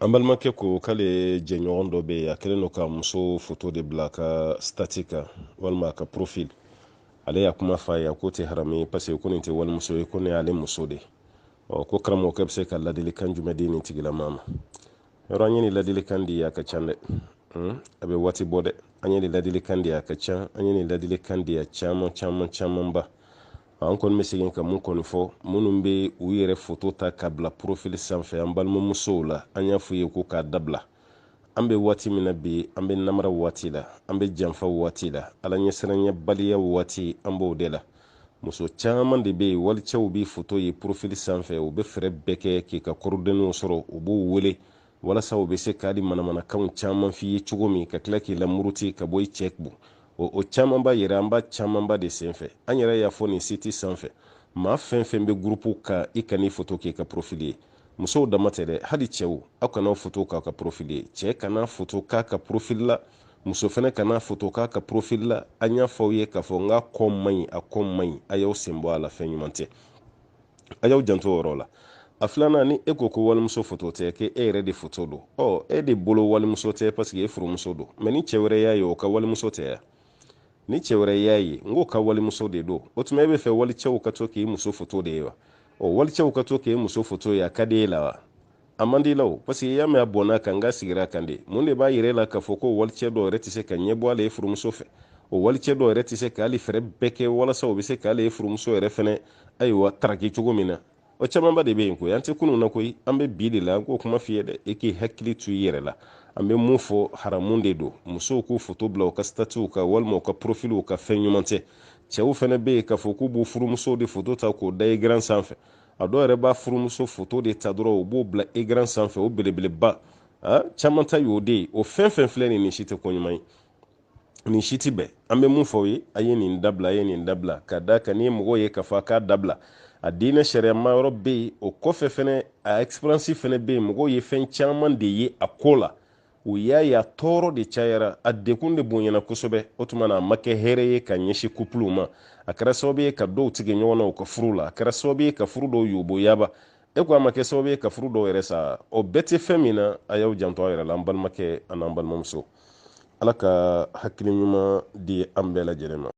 An balimakɛ ko k'ale jɛɲɔgɔn dɔ bɛ yen, a kɛlen don ka muso foto de bila a ka statut kan walima a ka profil. Ale y'a kuma f'a ye, a k'o tɛ haramu ye, parce que ko nin tɛ walimuso ye, ko nin y'ale muso de ye. Ɔ, ko karamɔgɔkɛ bɛ se ka ladilikan jumɛn di nin tigilama ma? Yɔrɔ, an ye nin ladilikan di, a ka ca dɛ. A bɛ waati bɔ dɛ. An ye nin ladilikan di, a ka ca. An ye nin ladilikan di a caman caman camanba. An kɔni bɛ segin ka mun kɔni fɔ? Minnu bɛ u yɛrɛ foto ta ka bila profil sanfɛ, an balimamusow la, an y'a f'u ye ko k'a dabila. An bɛ waati min na bi, an bɛ namara waati la, an bɛ janfa waati la, Ala ɲɛsiranyabaliya waati, an b'o de la. Muso caman de bɛ yen, walicɛw b'i foto ye profil sanfɛ, u bɛ fɛɛrɛ bɛɛ kɛ k'i ka coordonnées sɔrɔ, u b'u wele walasa u bɛ se k'a di manamanakanw caman f'i ye cogo min, ka tila k'i lamuruti ka bɔ i cɛ kun. O camanba yɛrɛ, an b'a camanba de senfɛ. An yɛrɛ y'a fɔ nin site sanfɛ, maa fɛn fɛn bɛ gurupu kan, i kan'i foto k'i ka profil ye. Musow dama tɛ dɛ, hali cɛw, aw kana aw foto k'aw ka profil ye. Cɛ kana foto k'a ka profil la, muso fɛnɛ kana foto k'a ka profil la. An y'a fɔ aw ye k'a fɔ n k'a kɔ man ɲi, a kɔ man ɲi, a y'aw sen bɔ a la, fɛn ɲuman tɛ. A y'aw janto o yɔrɔ la. A filanan, ni e ko ko walimuso foto tɛ, k'e yɛrɛ de foto don, ɔ, e de bolo walimuso tɛ parce que e furumuso don. Mais ni cɛ wɛrɛ y'a ye, o ka walimuso tɛ ya? Ni cɛ wɛrɛ y'a ye, n k'o ka walimuso de don. O tuma, e bɛ fɛ walicɛw ka to k'i muso foto de ye wa? Ɔ, walicɛw ka to k'e muso foto ye, a ka di e la wa? A man di la o, parce que i y'a mɛn a bɔnna kan, n ka sigira kan de. Mun de b'a yɛrɛ la k'a fɔ ko walicɛ dɔw yɛrɛ tɛ se ka ɲɛbɔ ale furumuso fɛ? O walicɛ dɔw yɛrɛ tɛ se k'ale fɛɛrɛ bɛɛ kɛ walasa o bɛ se k'ale furumuso yɛrɛ fɛnɛ, ayiwa, taraki cogo min na? O camanba de bɛ yen koyi. An tɛ kunun na koyi, an bɛ bi de la. An k'o kuma f'i ye dɛ, i k'i hakili to i yɛrɛ la. An bɛ mun fɔ? Haramu de don musow k'u foto bila u ka statutw kan walima u ka profilw kan, fɛn ɲuman tɛ. Cɛw fɛnɛ bɛ yen k'a fɔ k'u b'u furumusow de foto ta k'o da écran sanfɛ. A dɔw yɛrɛ b'a furumuso foto de ta dɔrɔn, u b'o bila écran sanfɛ, o belebeleba caman ta y'o de ye. O fɛn fɛn filɛ nin, nin si tɛ ko ɲuman ye, nin si tɛ bɛn. An bɛ mun fɔ aw ye? A ye nin dabila, a ye nin dabila, ka d'a kan n'i ye mɔgɔw ye k'a fɔ a k'a dabila, a diinɛ sariya ma yɔrɔ bɛ yen. O kɔfɛ fɛnɛ, a expérience fɛnɛ bɛ yen. Mɔgɔw ye fɛn caman de ye a ko la, u y'a ye a tɔɔrɔ de cayara, a dekun de bonyana kosɛbɛ. O tuma na, a ma kɛ hɛrɛ ye ka ɲɛsin kupuluw ma. A kɛra sababu ye ka dɔw tigɛ ɲɔgɔn na u ka furu la, a kɛra sababu ye ka furu dɔw yoboyaba. E ko a ma kɛ sababu ye ka furu dɔw yɛrɛ sa? O bɛɛ tɛ fɛn min na, a y'aw janto aw yɛrɛ la, an balimakɛ an'an balimamuso. Ala ka hakili ɲuman di an bɛɛ lajɛlen ma.